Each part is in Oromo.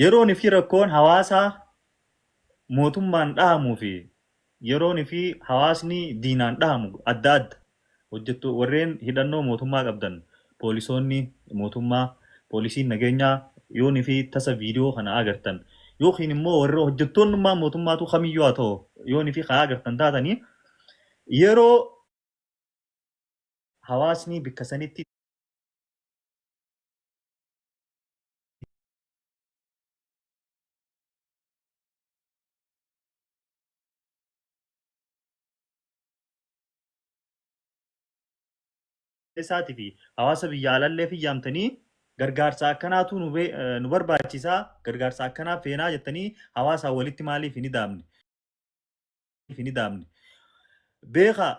Yeroon fi rakkoon hawaasaa mootummaan dhahamuu fi yeroon fi hawaasni diinaan dhahamu adda adda. Hojjettu warreen hidhannoo mootummaa qabdan poolisoonni mootummaa poolisiin nageenyaa yoon fi tasa viidiyoo kana agartan yookiin immoo warra hojjettoonnummaa mootummaatu kamiyyuu haa ta'u yoon fi haa agartan taatanii yeroo hawaasni bikka sanitti keessaatii fi hawaasa biyya alallee fi yaamtanii gargaarsa akkanaatu nu be- eh, nu barbaachisaa gargaarsa akkanaa feenaa jettanii hawaasaa walitti maaliif hin idaamne hin idaamne beeka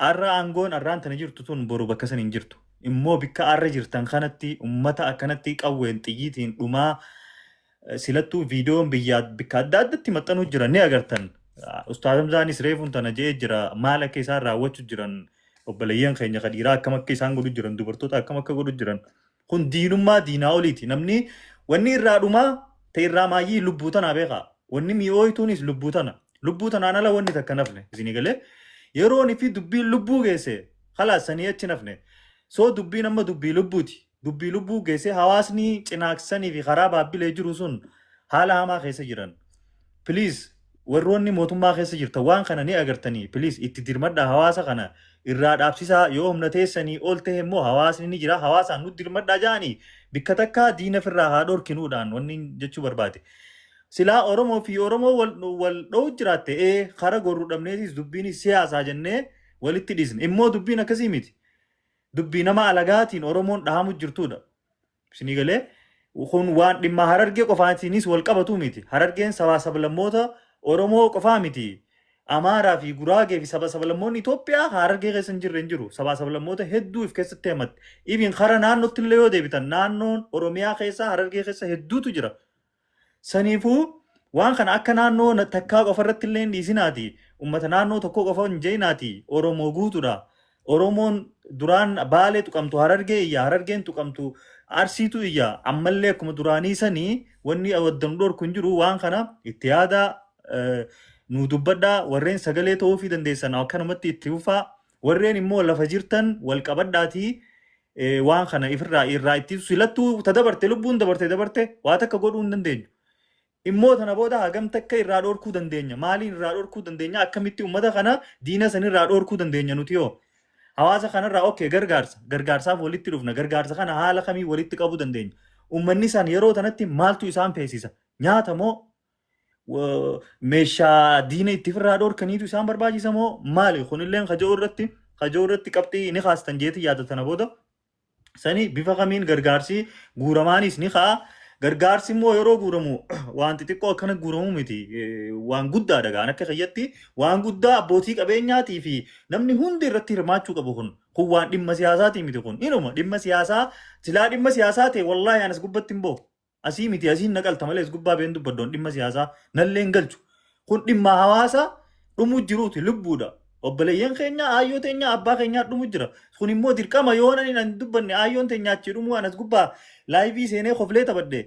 arra aangoon arraan tana jirtu tun boru bakka san hin jirtu immoo bikka arra jirtan kanatti ummata akkanatti qawween xiyyiitiin dhumaa Silattuu viidiyoon biyyaa bikka adda addatti maxxanuu jira ni agartan. Ustaaz Hamzaanis reefuun tana je'ee jira maal akka isaan raawwachuu jiran obboleeyyan keenya ka dhiiraa akkam akka isaan godhu jiran dubartoota akkam akka godhu jiran kun diinummaa diinaa oliiti namni wanni irraa dhumaa ta'e irraa maayyii lubbuu tanaa beekaa wanni mi'ooytuunis lubbuu tana lubbuu tanaan ala wanni takka nafne isinii galee yeroon fi dubbiin lubbuu geesse kalaas sanii achi nafne soo dubbiin amma dubbii lubbuuti Dubbii lubbuu geessee hawaasni Cinaaksanii fi karaa Baabbilee jiru sun haala hamaa keessa jiran. Please warroonni mootummaa keessa jirtan waan kana ni agartanii please itti dirmadhaa hawaasa kana irraa dhaabsisaa yoo humna teessanii ol ta'e immoo hawaasni ni jira hawaasaan nu dirmadhaa ja'anii bikka takkaa diina firraa haa dhorkinuudhaan wanni jechuu barbaade. Silaa Oromoo fi Oromoo wal, wal dho'u jiraatte ee kara gorru dhabneetis dubbiin siyaasaa jennee walitti dhiisne. Immoo dubbiin akkasii miti. Dubbii nama alagaatiin Oromoon dhahamu jirtuudha. Isinii galee kun waan dhimma Harargee qofaatiinis wal qabatu miti. Harargeen sabaa sablammoota Oromoo qofaa miti. Amaaraa fi Guraagee fi saba sablammoonni Itoophiyaa Harargee keessa hin jirre hin jiru. Sabaa sablammoota hedduu if keessatti hammatti. Even kara naannootti illee yoo deebitan naannoon Oromiyaa keessa Harargee keessa hedduutu jira. Saniifuu waan kana akka naannoo takkaa qofa irratti illee hin dhiisinaati. Ummata naannoo tokkoo qofa hin je'inaati. Oromoo guutuudha. Oromoon duraan Baalee tuqamtu Harargee iyya, Harargeen tuqamtu Arsiitu iyya. Ammallee akkuma duraanii sanii wanni wadda nu dhorku hin jiru. Waan kana itti yaadaa nuu dubbadhaa. Warreen sagalee ta'uufii dandeessan akkanumatti itti fufaa. Warreen immoo lafa jirtan wal qabadhaatii waan kana ifirraa irraa ittisu silattuu ta dabarte lubbuun dabarte dabarte waa takka godhuu hin dandeenyu. Immoo tana booda hagam takka irraa dhorkuu dandeenya? Maaliin irraa dhorkuu dandeenya? Akkamitti uummata kana diina sanirraa dhorkuu dandeenya nuti hoo? Hawaasa kanarraa okay gargaarsa gargaarsaaf walitti dhufna gargaarsa kana haala kamii walitti qabuu dandeenya? Uummanni isaan yeroo tanatti maaltu isaan feesisa? Nyaata moo meeshaa diina itti ofirraa dhorkaniitu isaan barbaachisa moo maali? Kunilleen kaja'uu irratti kaja'uu irratti qabxii ni kaastan jeetii yaada tana booda. Sani bifa kamiin gargaarsi guuramaanis ni ka'a. Gargaarsi immoo yeroo guuramu waan xixiqqoo akkana guuramu miti. Waan guddaadha gaan akka kiyyatti waan guddaa abbootii qabeenyaatii fi namni hundi irratti hirmaachuu qabu kun. Kun waan dhimma siyaasaatii miti kun. Inuma dhimma siyaasaa silaa dhimma siyaasaa ta'e wallaahi anas gubbatti hin bahu. Asii miti asiin na qalta malee as gubbaa been dubbaddoon dhimma siyaasaa nallee hin galchu. Kun dhimma hawaasa dhumu jiruuti lubbuudha. Obboleeyyan keenya aayyoo teenya abbaa keenyaa dhumu jira. Kun immoo dirqama yoo nan hin dubbanne aayyoon teenya achi dhumuu anas gubbaa laayivii seenee koflee taphadhe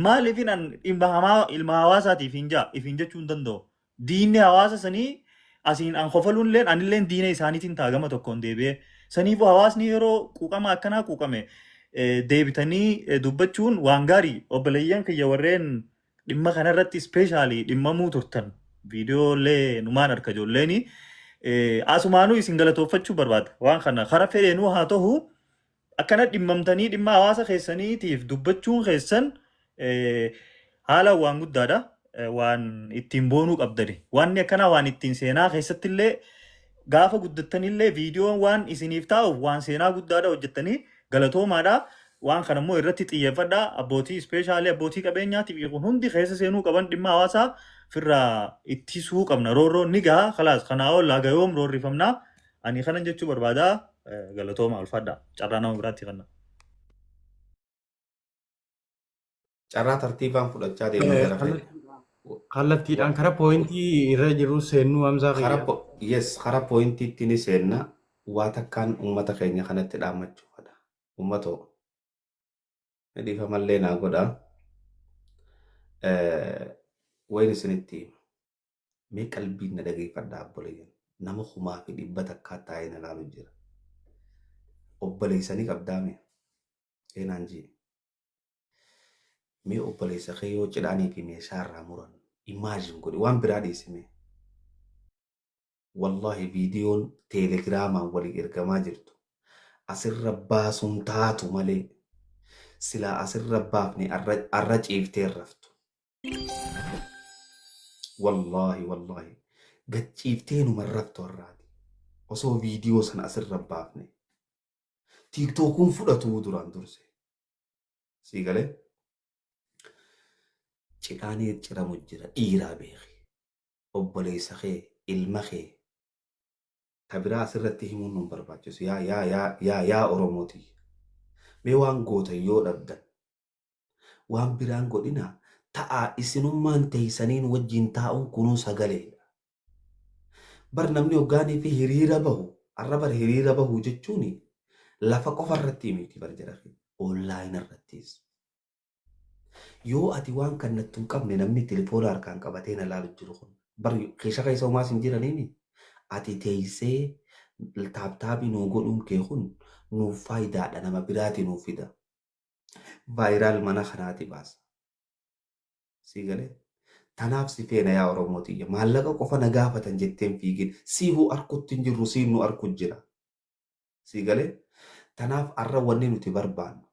maaliifin an dhimma hamaa ilma hawaasaatiif hin jaa ifiin jechuu hin danda'u. Diinni hawaasa sanii asiin an kofaluunilleen anilleen diina isaaniitiin ta'a gama tokkoon deebi'ee. Saniifuu hawaasni yeroo quuqama akkanaa quuqame deebitanii dubbachuun waan gaarii obboleeyyan kiyya warreen dhimma kanarratti ispeeshaalii dhimmamuu turtan viidiyoolee numaan harka ijoolleeni asumaanuu isin galatooffachuu barbaada waan kana kara fedheenuu haa ta'u Akkana dhimmamtanii dhimma hawaasa keessaniitiif dubbachuun keessan haala waan guddaadha. Waan ittiin boonuu qabdani. Wanni akkanaa waan ittiin seenaa keessattillee gaafa guddattanillee viidiyoon waan isiniif taa'uuf waan seenaa guddaadha hojjettanii galatoomaadha. Waan kana immoo irratti xiyyeeffadha. Abbootii ispeeshaalii abbootii qabeenyaatiif kun hundi keessa seenuu qaban dhimma hawaasaa firraa ittisuu qabna. Roorroon ni gaha. Kalaas kanaa ol haga yoom roorrifamnaa? Ani kanan jechuu barbaada. Galatooma ulfaadha. Carraa nama biraatti kanna. Carraa tartiibaan fudhachaa deemna jara keenya. Kallattiidhaan kara pooyintii irra jiru seennuu Hamzaa Kara kiyya. po- yes, kara pooyintiitti ni seenna. Waa takkaan uummata keenya kanatti dhaammachuu fedha. Uummatoo, dhiifamallee naa godhaa. Wayin isinitti hima. Mee qalbiin na dhageeffadhaa obboleeyyan. Nama 1100 taa'ee na laalu jira. Obboleessanii qabdaame. Seenaan jee. Mee obboleessa kee yoo cidhaanii fi meeshaa irraa muran imagine godhi, waan biraa dhiisime. Wallahi viidiyoon teelegiraamaan walii ergamaa jirtu asirra baasuun taatu malee, silaa asirra baafne arra ciiftee raftu. Wallahi wallahi gad ciiftee numa raftu har'aati. Osoo viidiyoo sana asirra baafne. Tiiktookuun fudhatu duraan durse. Sii galee? Cidhaanii ciramu jira, dhiiraa beeki. Obboleessa kee, ilma kee. Ta biraa asirratti himuun nun barbaachisu. Yaa yaa yaa yaa yaa Oromooti. Mee waan gootan yoo dhabdan, waan biraan godhinaa, ta'aa isinummaan teessaniin wajjin taa'uun kunuu sagaleedha. Bar namni hoggaanii fi hiriira bahu, har'a bar hiriira bahu jechuun lafa qofa irratti miti bar jara keenya. Online irrattis. Yoo ati waan kannattu hin qabne, namni telefoona harkaan qabatee na laalu jiru kun bar keessa keessa homaas hin jiraniimi. Ati teessee tap tapii nuu godhuun kee kun nuuf faayidaadha, nama biraati nuuf fida. Viral mana kanaati baasa. Sii galee? Tanaaf si feena yaa Oromoo tiyya. Maallaqa qofa na gaafatan jetteen fiigin. Siihuu arkutti hin jirru, siin nu arku jira. Sii galee? Tanaaf arra wanni nuti barbaannu,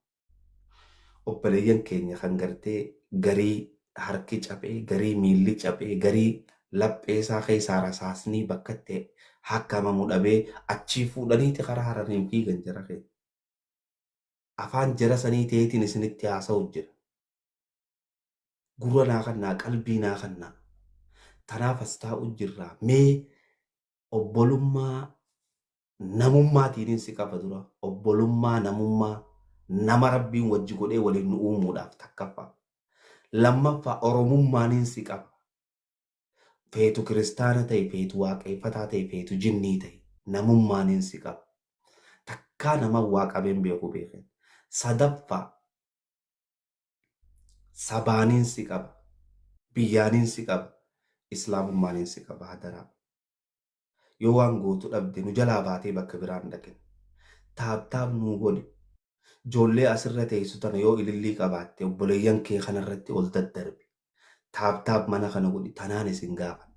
obboleeyyan keenya kan gartee garii harki caphee, garii miilli caphee, garii laphee isaa keessaa rasaasnii bakka itti hakkamamu dhabee achii fuudhaniiti karaa haraniin fiigan jara keenya. Afaan jara sanii ta'eetiin isinitti haasa'u jira. Gurra naa kannaa, qalbii naa kannaa. Tanaaf as taa'u jirra. Mee obbolummaa namummaatiinin si qaba dura. Obbolummaa namummaa nama Rabbiin wajji godhee waliin nu uumuudhaaf takkaffaa. Lammaffaa, Oromummaaniin si qaba. Feetu kiristaana ta'e, feetu waaqeffataa ta'e, feetu jinnii ta'e, namummaaniin si qaba. Takkaa nama waa qabeen beeku beeken. Sadaffaa, sabaaniin si qaba. Biyyaaniin si qaba. Islaamummaaniin si qaba hadaraa. Yoo waan gootu dhabde nu jalaa baatee bakka biraan dhaqin. Tap tap nuu godhi. Ijoollee asirra teessu tana yoo ilillii qabaatte obboleeyyan kee kanarratti ol daddarbi. Tap tap mana kana godhi, tanaan isin gaafadha.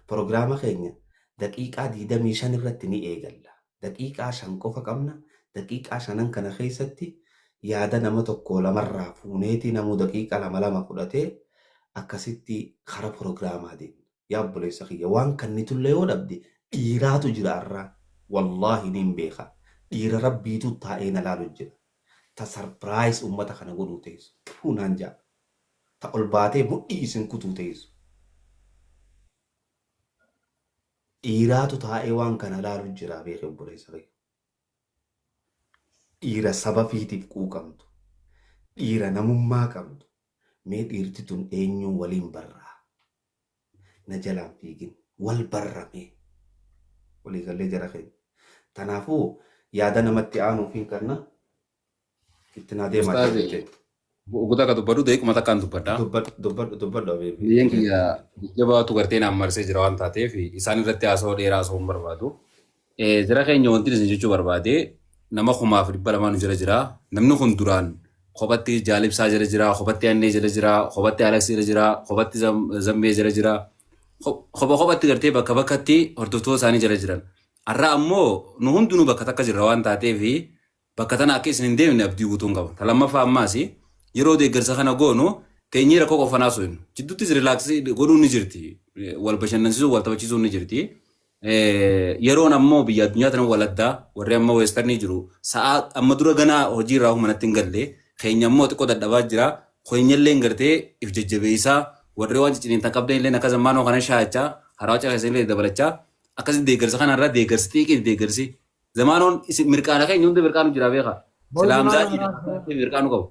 Proogiraama keenya daqiiqaa 25 irratti ni eegalla. Daqiiqaa 5 qofa qabna. Daqiiqaa shanan kana keessatti yaada nama tokko lamarraa fuuneeti namuu daqiiqaa lama lama fudhatee akkasitti kara proogiraamaa deemna. Yaa obboleessa kiyya, waan kannitullee yoo dhabde dhiiraatu jira arraa. Wallaahi niin beeka. Dhiira Rabbiitu taa'ee na laalu jira. Ta surprise uummata kana godhuu teessu. Puu naan ja'a. Ta ol baatee mudhii isin kutuu teessu. Dhiiraatu taa'ee waan kana laalu jira, beeke obboleessa kiyya. Dhiira saba fiitiif quuqamtu. Dhiira namummaa qabdu. Mee dhiirti tun eenyuun waliin barraa? Na jalaan fiigin. Wal barramee. Waliigallee jara keenya. Kanaafuu yaada namatti aanuufiin kanna itti naa deemaa. Ustaazi, jira. Ogutaa akka dubbadhu daqiiquma takkaan dubbadha. Dubbadhu, dubbadhu, dubbadhu abeebi. Biyyeen kiyya jajjabaatu gartee naan marsee jira waan taateef isaan irratti haasawoo dheeraa haasawuu hin barbaadu. Jara keenya, wanti isin jechuu barbaade, nama 1200 nu jira jira. Namni kun duraan kophatti Jaalibsaa jala jira, kophatti Annee jala jira, kophatti Alex jala jira, kophatti Zammee jala jira. Kopha kophatti gartee bakka bakkatti hordoftoota isaanii jala jiran. Har'a ammoo nu hundinuu bakka takka jirra waan taateef bakka tana akka isin hin deemne abdii guutuun qaba. Ta lammaffaa, ammaas yeroo deeggarsa kana goonu teenyee rakkoo qofa naasuu jidduuttis relax godhuun ni jirti. Wal bashannansiisuun, wal taphachiisuun ni jirti. Yeroon ammoo biyya addunyaa tana wal addaa, warri amma westernii jiru sa'aa amma dura ganaa hojii irraa manatti hin galle, keenya ammoo xiqqoo dadhabaa jira. Keenyallee gartee if jajjabeessaa, warri waan cicciniintan qabdan illee akka zammaanoo kana shaachaa harawaa caqasanii illee dabalachaa akkasitti deeggarsa kanarraa deeggarsi xiiqiin deeggarsi zamaanoon isin mirqaana keenya hunda mirqaanu jira beeka. Silaamzaa mirqaanu qabu.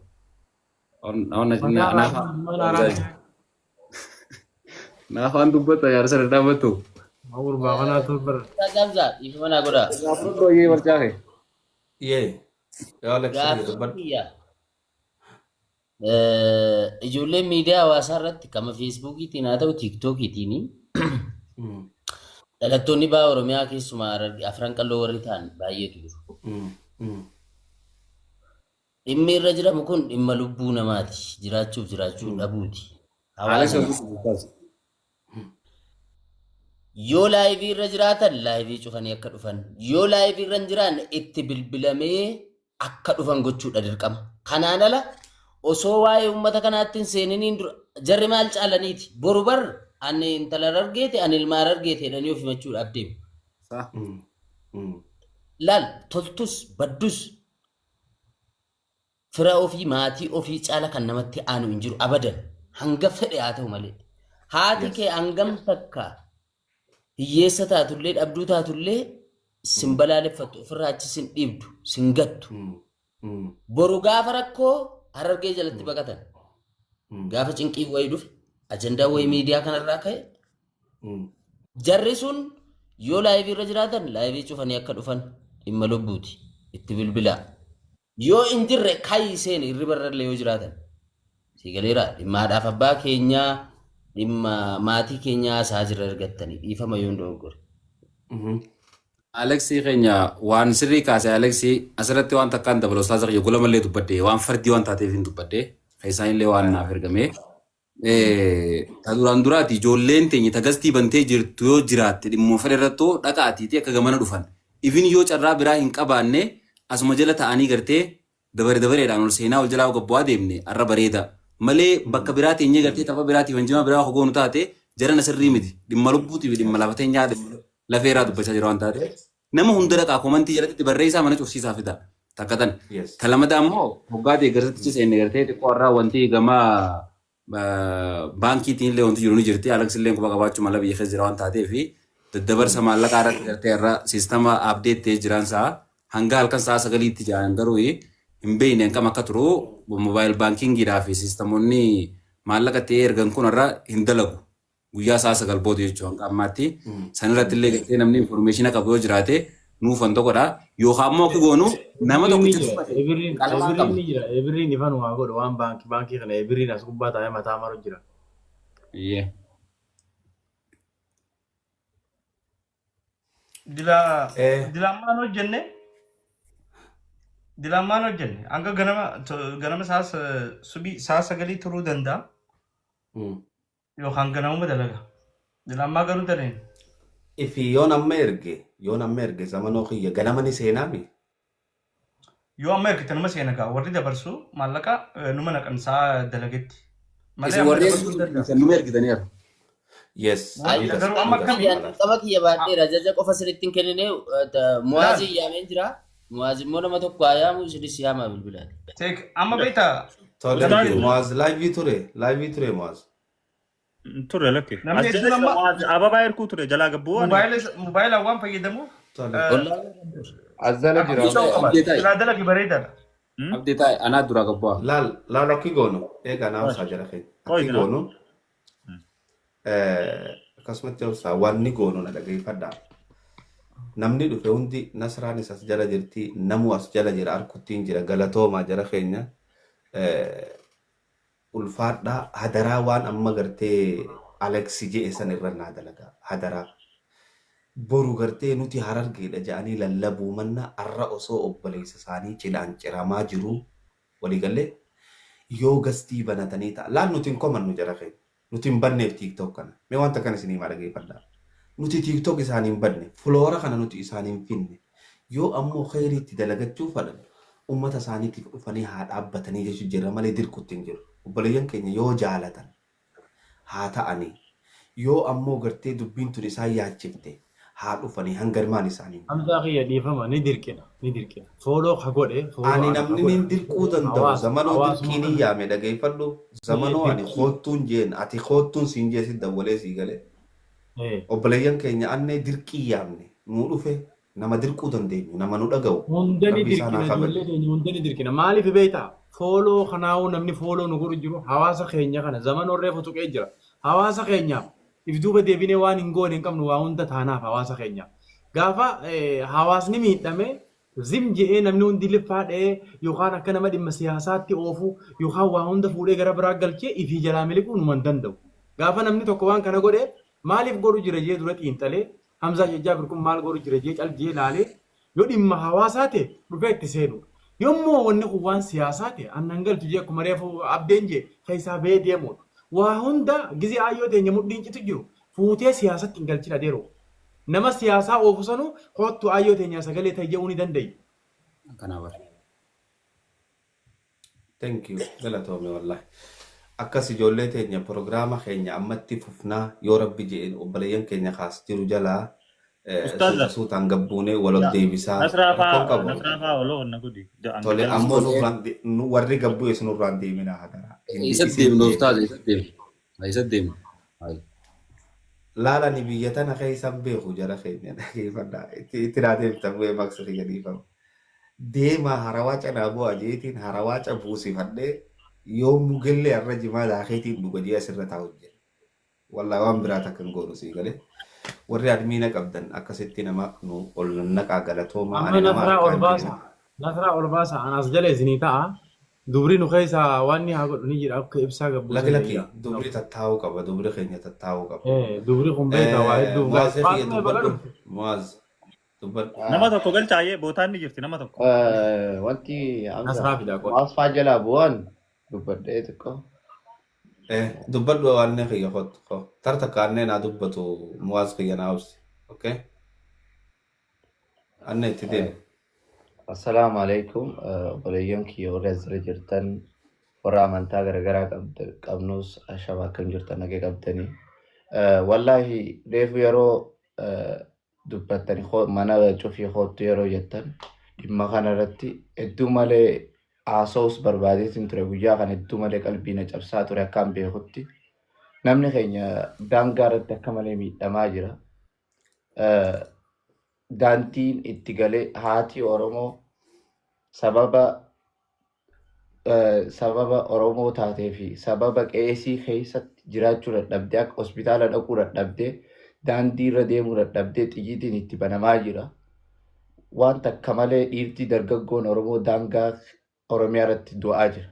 Naafaan dubbata yaarsa dhadhaabatu. Gurbaa kanaatu bara. Gamza, dhiifama naa godhaa. Gaafadhu ayyee barcaa kee. Yee. Yaa Alex Gaaffiin dubbadhu. kiyya. Ijoolleen miidiyaa hawaasaa irratti kama Feesbuukiitiin haa ta'u Tiiktookiitiin dhalattoonni baha Oromiyaa keessumaa Afran Qalloo warri ta'an baay'eetu jiru. Dhimmi irra jiramu kun dhimma lubbuu namaati. Jiraachuuf jiraachuu dhabuuti. Alex Hawaasa Ogusu. Yoo live irra jiraatan live cufanii akka dhufan, yoo live irra hin jiraanne itti bilbilamee akka dhufan gochuudha dirqama. Kanaan ala osoo waa'ee uummata kanaatti hin seeniniin dura jarri maal caalaniiti? Boru bar ani intala Harargeeti, ani ilma Harargeeti jedhanii of himachuudhaaf deemu. Laal, toltus baddus fira ofii, maatii ofii caala kan namatti aanu hin jiru abadan, hanga fedhe haa ta'u malee. Haati kee hangam takka hiyyeessa taatullee, dhabduu taatullee, sin balaaleffattu, ofirraa achi sin dhiibdu, sin gattu. Boru gaafa rakkoo Harargee jalatti baqatan. Gaafa cinqii wayii dhufe, ajandaa wayii miidiyaa kanarraa ka'e, jarri sun yoo live irra jiraatan live cufanii akka dhufan, dhimma lubbuuti. Itti bilbilaa. Yoo hin jirre kayi seeni, hirriba irrallee yoo jiraatan. Si galeera, dhimma haadhaaf abbaa keenyaa, dhimma maatii keenyaa isaa jirra ergattanii, dhiifama yoo hin dogoggore. Aleksii keenya waan sirrii kaase. Aleksii asirratti waan takkaan dabala. Ustaaza kiyya gola mallee dubbadde, waan fardii waan taateef hin dubbadde, keessaan illee waan naaf ergame. Ta duraan duraati ijoolleen teenya ta gastii bantee jirtu yoo jiraatte, dhimmoo fedhe irrattoo dhaqaatiiti akka gamana dhufan. Ifin yoo carraa biraa hin qabaanne asuma jala ta'anii gartee dabare dabareedhaan ol seenaa ol jalaa gabbu'aa deemne arra bareeda. Malee bakka biraa teenyee gartee tapha biraatiif hanjimaa biraa hogoonu taate jarana sirrii miti. Dhimma lubbuutii fi dhimma lafa teenyaa lafee irraa dubbachaa jira waan taateef. Nama hunda dhaqaa comment jalatti barreessaa, mana cufsiisaa fida. Takka tan. Ta lamada ammoo hoggaa deeggarsatti seenne gartee xiqqoo irraa wanti gama baankiitiin illee wanti jiru ni jirti. Alex illee quba qabaachuu mala, biyya keessa jira waan taateef, daddabarsa maallaqaa irratti gartee irra system update ta'ee jiraan sa'a hanga halkan sa'a 9tti jiran, garuu hin beekne hanqam akka turu. Mobile bankingiidhaa fi systemoonni maallaqa ta'ee ergan kun irra hin dalagu. Guyyaa sa'a 9 booda jechuudha hanga ammaatti. San irratti illee gartee namni information qabu yoo jiraate nuufan tokkodha. Yookaan immoo akka goonu nama Ebirriin ni tokkicha jira. dubbate Ebirriin qalamaan Ebirriin qaba. ni jira. Ebirriin ifan waa godhu waan baankii kana ebirriin as gubbaa taa'ee mataa maru jira. Iyyee. Dila dilammaan hojjenne, dilammaan hojjenne hanga ganama ganama sa'a subii sa'a 9 turuu danda'a yookaan ganamuma dalaga. Dilammaa garuu daleen. Ifi yoon amma erge zamanoo kiyya ganama ni seenaami. Yoo amma ergite numa seena gaa, warri dabarsu maallaqa numa naqan sa'a dalagetti. Malee Isin amma warri dabarsuu hin danda'amu. ergitan numa ergitaniiru. Yes. Warri Ni das garuu amma ni das akkami Dirqama kiyya baadheera, ajaja qofa sirriitti hin kennine. Laal Muwaazii yaameen jira. Muwaaz immoo nama tokko haa yaamu, isinis yaamaa bilbilaati. Teek amma beektaa. Tole. Ustaaz Muaz live ture, live ture Muaz. Ture lakki. Namni As hedduun jala amma Muaz ababaa erkuu ture jalaa gabbuu ani. Moobaayilaan waan fayyadamuuf Tole. As jala akka jira. ta'uu qaba. Abdee taa'e. Silaa dalagi bareedaadha. Abdee taa'e, anaa dura gabbu'aa. Laal laal, akki goonu eegaa naa obsaa jara keenya. Qoy Akki jira. goonu akkasumatti obsaa, wanni goonu na dhageeffadhaa. Namni dhufe hundi, Nasraanis as jala jirti, namu as jala jira, arkuttiin jira, galatoomaa jara keenya. Ulfaadhaa, hadaraa waan amma gartee Alex je'e san irra naa dalagaa hadaraa. Boru gartee nuti Harargeedha jedhanii lallabuu manna arra osoo obboleessa isaanii cidhaan ciramaa jiruu waliigallee yoo gastii banatanii ta'a. Laal, nuti hin komannu jara keenya. Nuti hin banneef TikTok kana. Mee wanta kana isinii himaa, dhageeffadhaa. Nuti TikTok isaanii hin banne. Follower kana nuti isaanii hin finne. Yoo ammoo kheyriitti dalagachuu fadhan ummata isaaniitiif dhufanii haa dhaabbatanii jechu jirra malee dirqutti hin jiru. Obboleeyyan keenya yoo jaalatan haa ta'anii. Yoo ammoo gartee dubbiin tun isaan yaachifte haa dhufanii, hangarmaan isaanii hin Hamzaa kiyya, dhiifama, ni dirqina, ni dirqina. Follow ka godhe follow Ani ana ka namni godhe nin dirquu danda'u hawaasa zamanoo hawaasuma dirqiin hin kana yaame, dhageeffadhu, zamanoo ani dirqii koottuun jeen, ati koottuun siin jee, si dawwalee sii galee. Obboleeyyan keenya annee dirqii yaamne nuu dhufe, nama dirquu dandeenyu, nama nu dhaga'u Hunda ni rabbi isaan dirqina, haa kabaju. Ijoollee keenya hunda ni dirqina. Maaliif beektaa? Follow kanaa'uu namni follow nu godhu jiru hawaasa keenya kana zamanoo reefu tuqee jira. Hawaasa keenyaaf if duuba deebinee waan hin goone hin qabnu, waa hunda taanaaf hawaasa keenyaaf. Gaafa hawaasni miidhame Zim je'ee namni hundi liffaa dha'ee yookaan akka nama dhimma siyaasaatti oofu yookaan waa hunda fuudhee gara biraa galchee ifii jalaa miliquu numa hin danda'u. Gaafa namni tokko waan kana godhe maaliif godhu jira jee dura xiinxalee Hamzaa Sheikh Jaabir kun maal godhu jira jee cal jee laalee yoo dhimma hawaasaa ta'e dhufee itti seenuudha. Yommuu wanni kun waan siyaasaa ta'e annan galchu jee akkuma reefu abdeen jee keessaa bahee deemuudha. Waa hunda gizee aayyoo teenya mudhiin citu jiru fuutee siyaasatti hin galchin adeeroo. Nama siyaasaa oofu sanuu koottu aayyoo teenyaa sagalee ta'i je'uu ni danda'i. Akkanaa bara. Thank you galatoomi wallahi. Akkas ijoollee teenya prograama keenya ammatti fufnaa yoo rabbi je'e obboleeyyan keenya kaas jiru jalaa Ustaaza. suuta suutaan gabbuunee wal ol Yaa. deebisaa Nasraa rakkoon faa qabu. Nasraa faa oloo na godhi. Tole Hanga ammoo jala. nurraan warri gabbu'es nurraan deeminaa hadaraa. Hin Eessatti isin deemna deema. ustaaz eessatti deemna? Eessatti deemna? Hayi. Laal ani biyya tana keessa hin beeku jara keenya dhageeffadhaa. Itti itti naa deemtan bu'ee maqsa kiyya dhiifama. Deemaa harawaaca naa bu'aa jeetiin harawaaca buusifadhee yoo mugellee har'a jimaa daakeetiin dhuga jee asirra taa'u jira. Wallahi waan biraa takka hin goonu sii galee. Warri admiina qabdan akkasitti nama nu ol nannaqaa galatoomaa Amma ani nama Nasraa harkaa ol hin baasa. beekne. Nasraa ol baasa. An as jala isinii ta'a. Dubri nu keessaa waan ni haa godhu ni jira akka ibsaa Laki gabbuusan laki jira. dubri tattaa'uu qaba dubri keenya tattaa'uu qaba. Eh, dubri kun beektaa waa hedduuf Muwaaz gaari. kiyya Faatuma baga dubbadhu dhufte. Muwaaz dubbadhu. Nama tokko galchaayee bootaan ni jirti nama tokko. Wanti Hamza Nasraa fidaa qoy. Mu'aaz faa jalaa bu'an dubbadhee xiqqoo. Dubbadhu annee kiyya kottu ko tar takka annee naa dubbatu Muwaaz kiyya naa obsi. Okay annee itti deemi. Assalaamu alaikum obboleeyyan kiyya warri asirra jirtan warra amantaa garaagaraa qabnus ashaba akkam jirtan nagee qabdanii. Wallaahi reefu yeroo dubbattani mana cufii koottu yeroo jettan dhimma kana irratti hedduu malee haasa'uus barbaadeetiin ture guyyaa kana hedduu malee qalbii na cabsaa ture akkaan beekutti namni keenya daangaa irratti akka malee miidhamaa jira. Daandiin itti galee haati Oromoo sababa sababa Oromoo taatee fi sababa qeesii keessatti jiraachuu dadhabdee akka hospitaala dhaquu dadhabdee daandii irra deemuu dadhabdee xiyyiitiin itti banamaa jira. Waan takka malee dhiirtii dargaggoon Oromoo daangaa Oromiyaa irratti du'aa jira.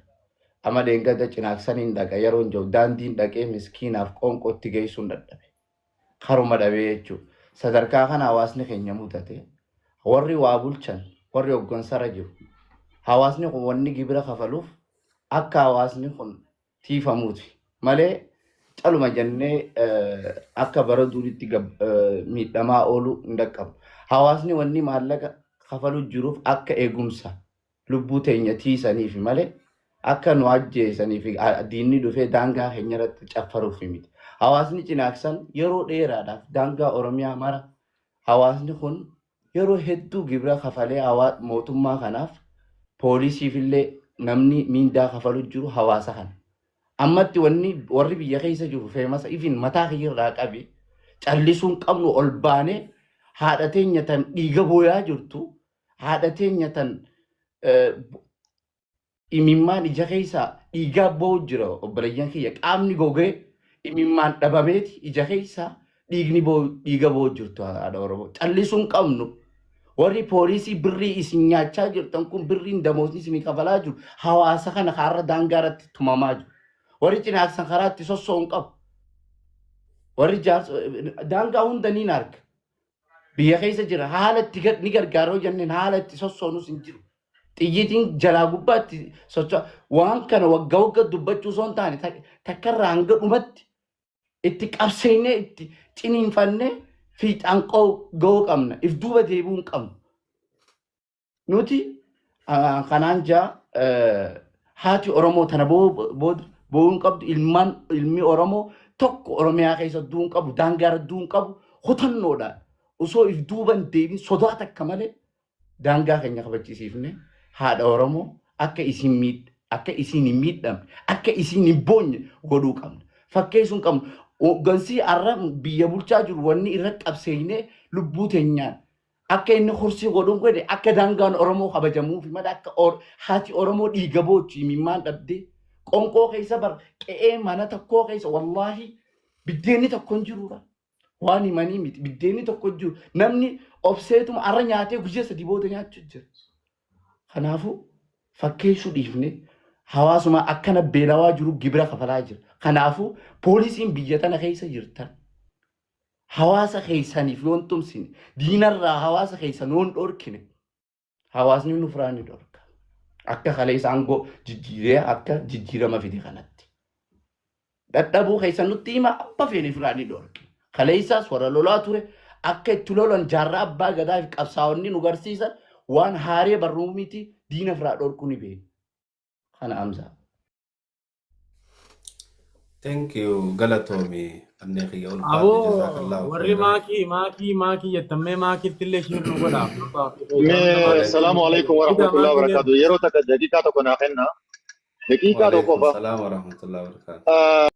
Amma dheengadda cinaaksaniin dhaqa yeroon jiru daandiin dhaqee miskiinaaf qoonqootti geessuun dadhabe. Karuma dhabee jechuudha. Sadarkaa kana hawaasni keenya mudate. Warri waa bulchan, warri hoggansarra jiru. Hawaasni kun wanni gibira kafaluuf akka hawaasni kun tiifamuuti malee caluma jennee akka bara duriitti miidhamaa oolu hin dhaqqabu. Hawaasni wanni maallaqa kafaluu jiruuf akka eegumsa lubbuu teenya tiisaniif malee akka nu ajjeesanii fi diinni dhufee daangaa keenya irratti caffaruuf miti. Hawaasni cinaaksan yeroo dheeraadhaaf daangaa Oromiyaa mara hawaasni kun yeroo hedduu gibira kafalee mootummaa kanaaf poolisiif illee namni miindaa kafalu jiru hawaasa kana. Ammatti wanni warri biyya keessa jiru feemasa ifin mataa kiyyarraa qabe callisuun qabnu ol baanee haadha teenya tan dhiiga booyaa jirtu haadha teenya tan imimmaan ija keessaa dhiigaa boo'u jira obboleeyyan kiyya qaamni gogee imimmaan dhabameeti ija keessaa dhiigni boo'u dhiiga boo'u jirtu haadha Oromoo callisuun qabnu warri poolisii birrii isin nyaachaa jirtan kun birriin damoosni isin kafalaa jiru hawaasa kana kaarra daangaa irratti tumamaa jiru warri cinaaksan karaa itti sosso'u hin qabu warri jaarsa daangaa hunda niin arga biyya keessa jira haala itti ni gargaaroo jenneen haala itti sossoonus hin jiru. Xiyyiitiin jalaa gubbaatti socho'a. Waan kana waggaa waggaa dubbachuu osoo hin taane takkarraa hanga dhumatti itti qabseennee itti ciniinfannee fiixaan ga'uu qabna. If duuba deebi'uu hin qabnu. Nuti kanaan jaa haati Oromoo tana boo'uu hin qabdu ilmaan ilmi Oromoo tokko Oromiyaa keessa du'uu hin qabu daangaa irra du'uu hin qabu kutannoodhaan osoo if duuba hin deebiin sodaa takka malee daangaa keenya kabachisiifne haadha Oromoo akka isin miidh akka isiin hin miidhamne akka isiin hin boonye godhuu qabna. Fakkeessuu hin qabnu. Hooggansi har'a biyya bulchaa jiru wanni irra qabseeynee lubbuu teenyaan akka inni kursii godhuun godhe akka daangaan Oromoo kabajamuufi malee akka haati Oromoo dhiiga boochu imimmaan dhabdee qonqoo keessa bar qe'ee mana tokkoo keessa wallaahi biddeenni tokko hin jiru bar. Waan himanii miti. Biddeenni tokko jiru. Namni obseetuma arra nyaatee guyyaa 3 booda nyaachuu jira. Kanaafuu fakkeessuu dhiifne hawaasuma akkana beelawaa jiru gibira kafalaa jira. Kanaafuu poolisiin biyya tana keessa jirtan hawaasa keessaniif yoon tumsine diinarraa hawaasa keessan yoon dhorkine hawaasni nu firaa ni dhorka. Akka kaleessa aangoo jijjiiree akka jijjiirama fide kanatti. Dadhabuu keessan nutti hima abba feene firaa ni dhorke. Kaleessaas warra lolaa ture akka itti lolan jaarraa abbaa gadaa fi qabsaa'onni nu garsiisan waan haaree barruu miti diina firaa dhorkuu ni beekna. Kana Hamzaa. Thank you galatoomi annee kiyya ulfaadhu Aboo jazakallahu warri khairan. maakii maakii maakii jettan mee maakiitti illee sheer nu godhaa. Mee salaamu alaikum Fidaa warahmatullahi maakii wabarakatuh. Yeroo takka daqiiqaa tokko naa kenna. Daqiiqaa tokko Waalaikum qofa. salaam warahmatullahi wabarakatuh.